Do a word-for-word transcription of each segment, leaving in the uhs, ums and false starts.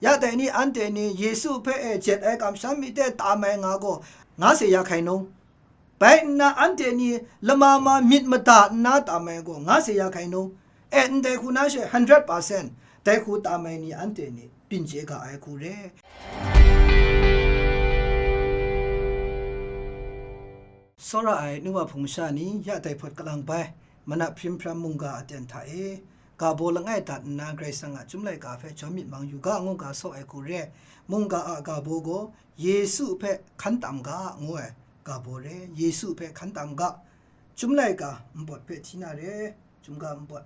Ya dai ni anhte ni Yesu hpe e jet ai kamsham myit de tam ai nga gaw, nga se ya hkai nung. Bai nna anhte ni lama ma myit mada nna tam ai gaw, nga se ya hkai nung. E ndai hku na she hundred percent, dai hku tam ai ni anhte ni byin chye ga ai hku re. Tsawra ai nu wa hpung masha ni, ya dai hpawt kalang bai, manat hprim hpram mungga aten hta e, ga baw langai dat nna Karai Kasang a Chyum laika hpe jaw myit mang yu ga, ngu ga saw ai hku re. Mungga a ga baw gaw, Yesu hpe hkan tam ga, ngu ai ga baw re. Yesu hpe hkan tam ga. Chyum laika npawt hpe hti na re. Chyum ga npawt.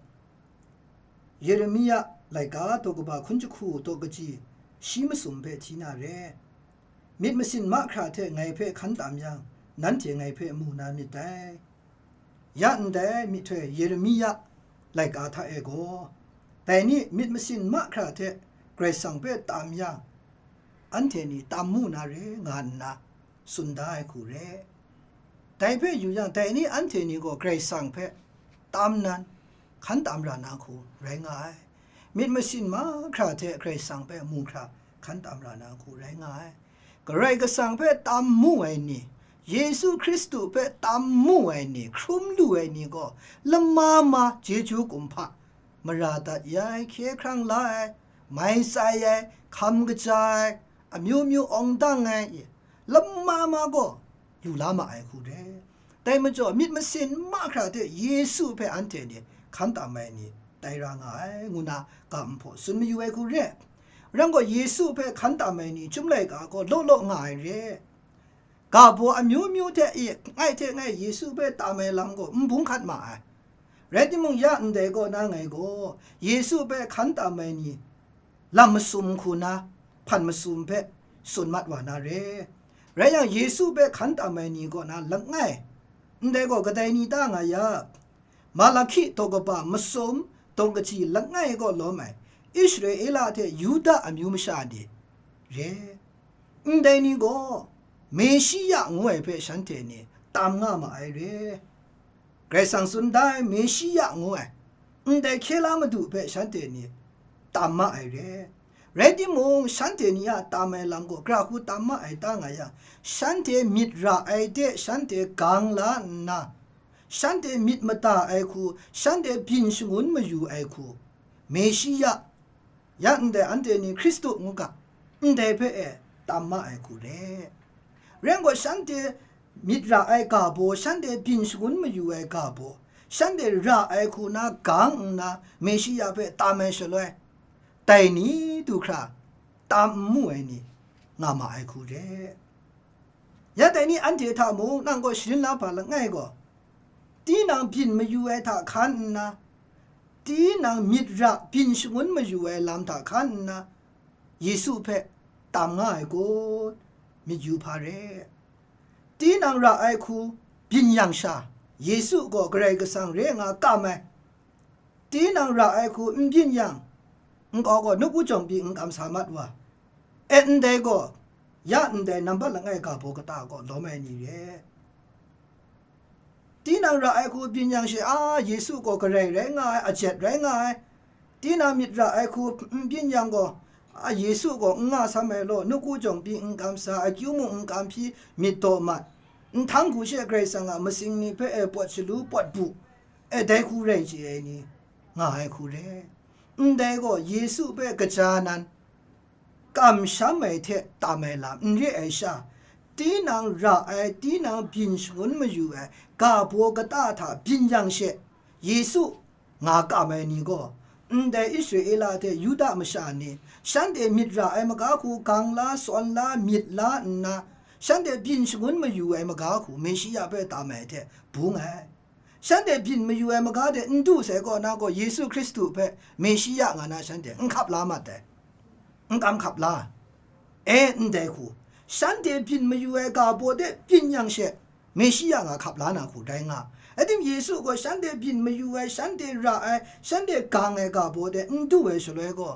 Yeremia laika daw kaba hkun jahku daw kaji shi masum hpe hti na re. Myit masin mahkra hte ngai hpe hkan tam yang, nanhte ngai hpe mu na myit dai. Ya ndai myihtoi Yeremia laika hta e gaw, dai ni myit masin mahkra hte Karai Kasang hpe tam yang, anhte ni tam mu na re nga nna tsun da ai hku re. Dai hpe yu yang, dai ni anhte ni gaw Karai Kasang hpe tam nan, hkan tam ra na hku rai nga ai. Myit masin mahkra hte Karai Kasang hpe mu hkra hkan tam ra na hku rai nga ai. Karai Kasang hpe tam mu ai ni, Yesu Hkristu hpe tam mu ai ni, hkrum lu ai ni gaw lama ma chyeju kumhpa, mara dat ya ai, hkye hkrang la ai, mai tsai ai, hkam kaja ai, amyu myu awng dang ai, lama ma gaw lu la ma ai hku re. Dai majaw, myit masin mahkra hte Yesu hpe anhte ni hkan tam ai ni tai ra nga ai, ngu na ga nhpaw tsun mayu ai hku re. Rai gaw, Yesu hpe hkan tam ai ni Chyum laika gaw law law nga ai re. Ga baw amyu myu hte e, ngai hte ngai Yesu hpe tam ai lam gaw n bung hkat ma ai. Rai timung, ya ndai kaw na ngai gaw, Yesu hpe hkan tam ai ni lam masum hku na, hpan masum hpe tsun mat wa na re. Rai yang, Yesu hpe hkan tam ai ni kaw na langai, ndai gaw kadai ni ta nga ya? Malahki daw kaba masum daw kaji langai kaw lawm ai Israela hte Yuda amyu masha ni re. Ndai ni gaw Meshiya ngu ai hpe shanhte ni tam nga ma ai re. Karai Kasang tsun da ai Meshiya ngu ai, ndai hkye la Madu hpe shanhte ni tam ma ai re. Rai timung, shanhte ni a tam ai lam gaw gara hku tam ma ai ta nga yang, shanhte myit ra ai de shanhte gang la nna, shanhte myit mada ai hku, shanhte byin shangun mayu ai hku, Meshiya, ya ndai anhte ni Hkristu ngu ga, ndai hpe e tam ma ai hku re. Rai gaw, shanhte myit ra ai ga baw, shanhte byin shangun mayu ai ga baw, shanhte ra ai hku na gang nna Meshiya hpe tam ai shaloi, dai ni du hkra tam n mu ai ni nga ma ai hku re. Ya dai ni anhte hta mung nang gaw sharin la hpa langai gaw, tinang byin mayu ai hta hkan nna, tinang myit ra byin shangun mayu ai lam hta hkan nna, Yesu hpe tam nga ai kun, myit yu hpa re. Tinang ra ai hku byin yang sha, Yesu gaw Karai Kasang re nga kam ai. Tinang ra ai hku n byin yang, nkau gaw nawku jawng pyi n kam sa mat wa. E ndai gaw, ya ndai nambat langai ga baw kata gaw lawm ai ni re. Tinang ra ai hku byin yang she, a, Yesu gaw Karai rai nga ai, ajet rai nga ai. Tinang myit ra ai hku n byin yang gaw, a, Yesu gaw n nga sam ai law, nawku jawng pyi n kam sa, akyu mung n kam hpyi myit daw mat. Nhtang hku she Karai Kasang a masing ni hpe e pawt shalu pawt bu, e dai hku rai chye ai ni nga ai hku re. Ndai gaw Yesu hpe kaja nan, kamsham ai hte tam ai lam n re ai sha, tinang ra ai, tinang byin shangun mayu ai ga baw kata hta byin yang she, Yesu nga kam ai ni gaw, ndai Israela hte Yuda masha ni, shanhte myit ra ai maga hku gang la, sawn la, myit la nna, shanhte byin shangun mayu ai maga hku Meshiya hpe tam ai hte bung ai. Shanhte byin mayu ai maga de n du sai kaw na gaw, Yesu Hkristu hpe Meshiya nga na shanhte n hkap la mat ai, n kam hkap la. E, ndai hku, shanhte byin mayu ai ga baw de byin yang she, Meshiya nga hkap la na hku rai nga. Adim Yesu gaw shanhte byin mayu ai, shanhte ra ai, shanhte gang ai ga baw de n du ai shaloi gaw,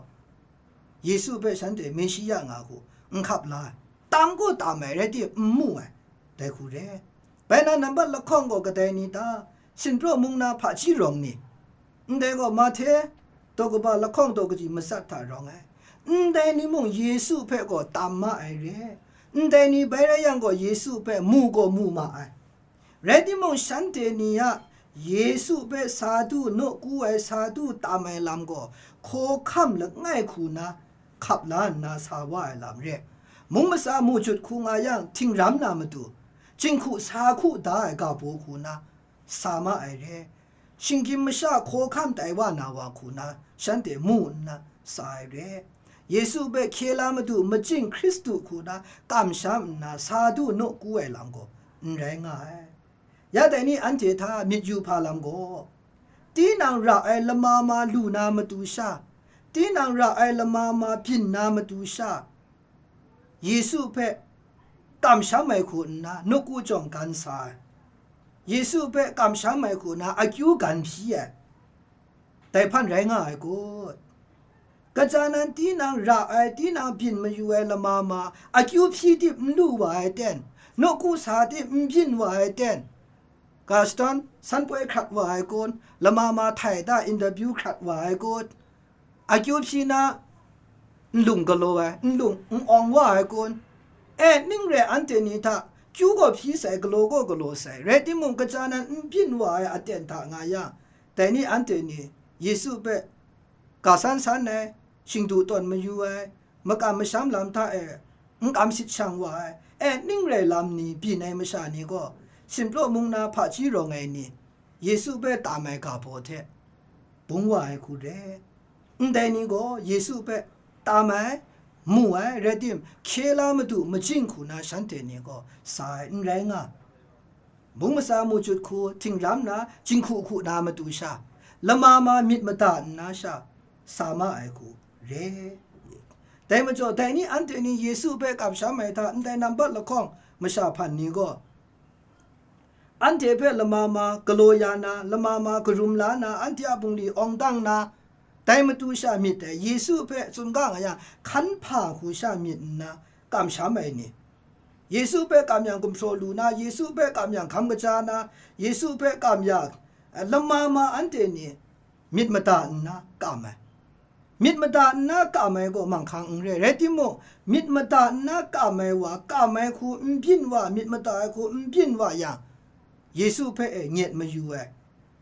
Yesu hpe shanhte Meshiya nga hku n hkap la ai. Tam gaw tam ai, rai timung, n mu ai, dai hku re. Bai na nambat lahkawng gaw kadai ni ta? Sinpraw mung na hpaji rawng ni? Ndai gaw Mahte daw kaba lahkawng daw kaji matsat hta rawng ai. Ndai ni mung Yesu hpe gaw tam ma ai re. Ndai ni bai rai yang gaw Yesu hpe mu gaw mu ma ai. Rai timung, shanhte ni a Yesu hpe sa du, nawku ai sa du tam ai lam gaw hkawhkam langai hku na hkap la nna sa wa ai lam re. Mung masa mu jut hku nga yang, htingram na matu, jinghku sa hku da ai ga baw hku na sa ma ai re. Shinggyim masha hkawhkam tai wa na wa hku na shanhte mu nna sa ai re. Yesu hpe hkye la matu, majing Hkristu hku na kamsham nna sa du nawku ai lam gaw n rai nga ai. Ya dai ni anhte hta myit yu hpa lam gaw, tinang ra ai lama ma lu na matu sha, tinang ra ai lama ma byin na matu sha, Yesu hpe kamsham ai hku nna nawku jawng gan sa ai, Yesu hpe kamsham ai hku nna akyu gan hpyi ai, dai hpan rai nga ai kun? Kaja nan tinang ra ai, tinang byin mayu ai lama ma, akyu hpyi tip n lu wa ai ten, nawku sa tip n byin wa ai ten, Gaston san poi hkrat wa ai kun? Lama ma htai da interview hkrat wa ai kun? Akyu hpyi na n lung galaw ai, n lung n awng wa ai kun? E, ning re anhte ni hta kyu gaw hpyi sai, galaw gaw galaw sai, rai timung, kaja nan n byin wa ai aten hta nga yang, dai ni anhte ni Yesu hpe ga san san ai, shingdu tawn mayu ai, makam masham lam hta e n kam sit shang wa ai, e, ning rai lam ni byin ai masha ni gaw, Simpraw mung na hpaji rawng ai ni, Yesu hpe tam ai ga baw hte bung wa ai hku re. Ndai ni gaw Yesu hpe tam ai, mu ai, rai tim, hkye la matu majing hku na shanhte ni gaw sa ai n rai nga. Mung masa mu jut hku, htinglam na, jinghku hku na matu sha, lama ma myit mada nna sha, sa ma ai hku re. Dai majaw, dai ni anhte ni Yesu hpe kamsham ai hta ndai nambat lahkawng masha hpan ni gaw, anhte hpe lama ma galaw ya na, lama ma karum la na, anhte a bungli awng dang na, dai matu sha myit ai, Yesu hpe tsun ga nga yang, hkan hpa hku sha myit nna kamsham ai ni, Yesu hpe kam yang gumhpraw lu na, Yesu hpe kam yang hkam kaja na, Yesu hpe kam yang, eh, lama ma anhte ni myit mada nna kam ai. Myit mada nna kam ai gaw manghkang n re. Rai timung, myit mada nna kam ai wa, kam ai hku n byin wa, myit mada ai hku n byin wa yang, Yesu hpe e nyet mayu ai,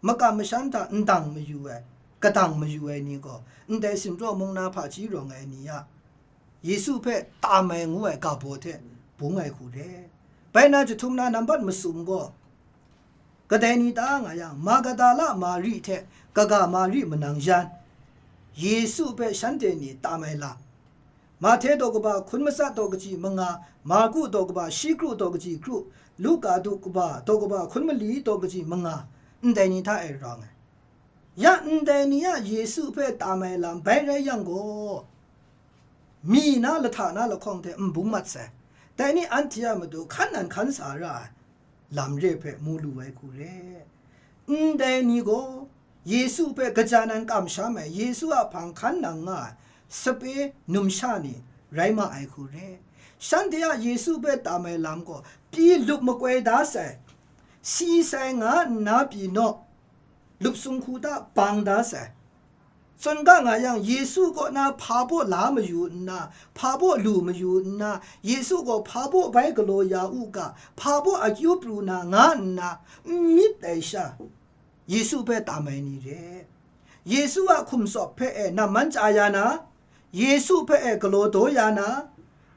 makam masham hta ndang mayu ai, kadang mayu ai ni gaw, ndai Simpraw mung na hpaji rawng ai ni a Yesu hpe tam ai ngu ai ga baw hte bung ai hku re. Bai na jahtum na nambat masum gaw, kadai ni ta nga yang, Magdala Mari hte kaga Mari manang yan, Yesu hpe shanhte ni tam ai lam. Mahte daw kaba hkun matsat daw kaji manga, Marku daw kaba shi kru daw kaji kru, Luka daw kaba daw kaba hkun mali daw kaji manga, ndai ni hta e rau nga ai. Ya ndai ni a Yesu hpe tam ai lam bai rai yang gaw, mi na lahta na lahkawng hte n bung mat sai. Dai ni anhte a matu hkan nan hkan sa ra ai lam re hpe mu lu ai hku re. Ndai ni gaw Yesu hpe kaja nan kamsham ai, Yesu a hpang hkan nang nga ai sape numsha ni rai ma ai hku re. Shanhte a Yesu hpe tam ai lam gaw pyi lup makoi da sai, si sai nga nna pyi naw, lup sung hku hta bang da sai. Tsun ga nga yang, Yesu kaw na hpa baw la mayu nna, hpa baw lu mayu nna, Yesu gaw hpa baw bai galaw ya u ga, hpa baw akyu pru na nga nna, n myit ai sha, Yesu hpe tam ai ni re. Yesu a hkum tsawp hpe e namman chya ya na, Yesu hpe e galaw daw ya na,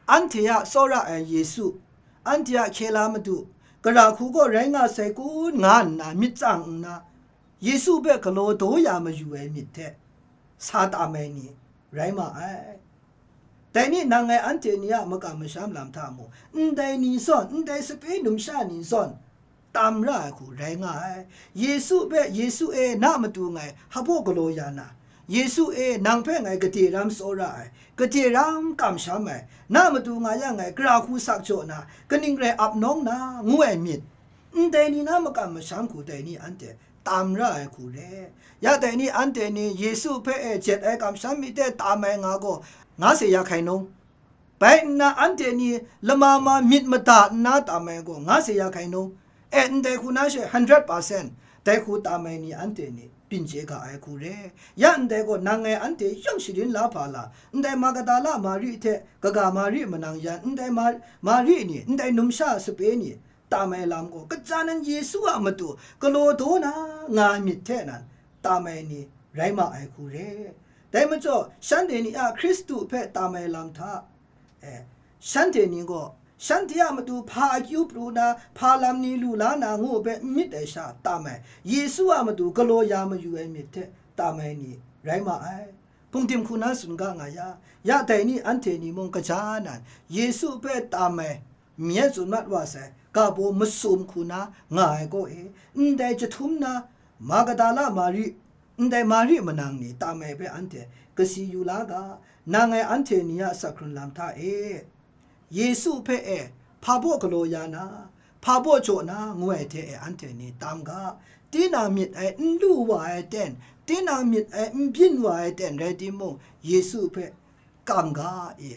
anhte a tsawra ai Yesu, anhte a hkye la matu, gara hku gaw rai nga sai kun nga nna myit tsang nna, Yesu hpe galaw daw ya mayu ai myit hte sa tam ai ni rai ma ai. Dai ni nang ngai anhte ni a makam masham lam hta mung, ndai ni zawn, ndai sape numsha ni zawn, tam ra ai hku rai nga ai. Yesu hpe, Yesu e, na matu ngai hpa baw galaw ya na, Yesu e, nang hpe ngai gade ram tsawra ai, gade ram kamsham ai, na matu nga yang ngai gara hku sak jaw na, kaning rai ap nawng na, ngu ai myit, ndai ni na makam masham hku dai ni anhte tam ra ai hku re. Ya dai ni anhte ni Yesu hpe e jet ai kamsham myit de tam ai nga gaw, nga se ya hkai nung. Bai nna anhte ni lama ma myit mada nna tam ai gaw, nga se ya hkai nung. E, ndai hku na she hundred percent dai hku tam ai ni anhte ni byin chye ga ai hku re. Ya ndai gaw nang ngai anhte yawng sharin la hpa la, ndai Magdala Mari hte kaga Mari manang yan, ndai Ma-, Mari ni, ndai numsha sape ni, tam ai lam gaw, kaja nan Yesu a matu galaw daw na nga ai myit hte nan, tam ai ni rai ma ai hku re. Dai majaw, shanhte ni a Hkristu hpe tam ai lam hta, e, shanhte ni gaw, shanhte a matu hpa akyu pru na, hpa lam ni lu la na ngu hpe n myit ai sha tam ai, Yesu a matu galaw ya mayu ai myit hte tam ai ni rai ma ai. Hpungdim hku na tsun ga nga ya, ya dai ni anhte ni mung kaja nan, Yesu hpe tam ai, myit tsun mat wa sai, ga baw masum hku na nga ai kaw e, ndai jahtum na, Magdala Mari, ndai Mari manang ni tam ai hpe anhte kasi yu la ga, nang ngai anhte ni a sak hkrun lam hta e, Yesu hpe e, hpa baw galaw ya na, hpa baw jaw na, ngu ai hte e anhte ni tam ga, tinang myit ai n lu wa ai ten, tinang myit ai n byin wa ai ten rai timung, Yesu hpe kam ga i.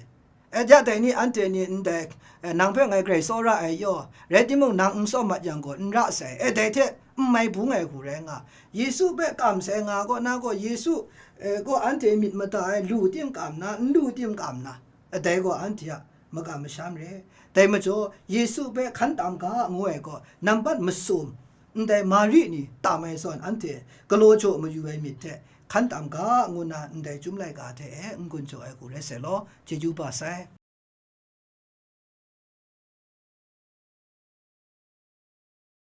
E, ya dai ni anhte ni ndai, e, nang hpe ngai grai tsawra ai yaw, rai timung nang n tsawm mat yang gaw, n ra sai, e, dai hte n mai bung ai hku rai nga. Yesu hpe kam sai nga gaw, na gaw Yesu, e, gaw anhte myit mada ai, lu tim kam na, n lu tim kam na, e, dai gaw anhte a makam masham re. Dai majaw, Yesu hpe hkan tam ga ngu ai gaw, nambat masum, ndai Mari ni tam ai zawn anhte galaw jaw mayu ai myit hte hkan tam ga ngu na ndai Chyum laika hte e n-gun jaw ai hku rai sai law, chyeju ba sai.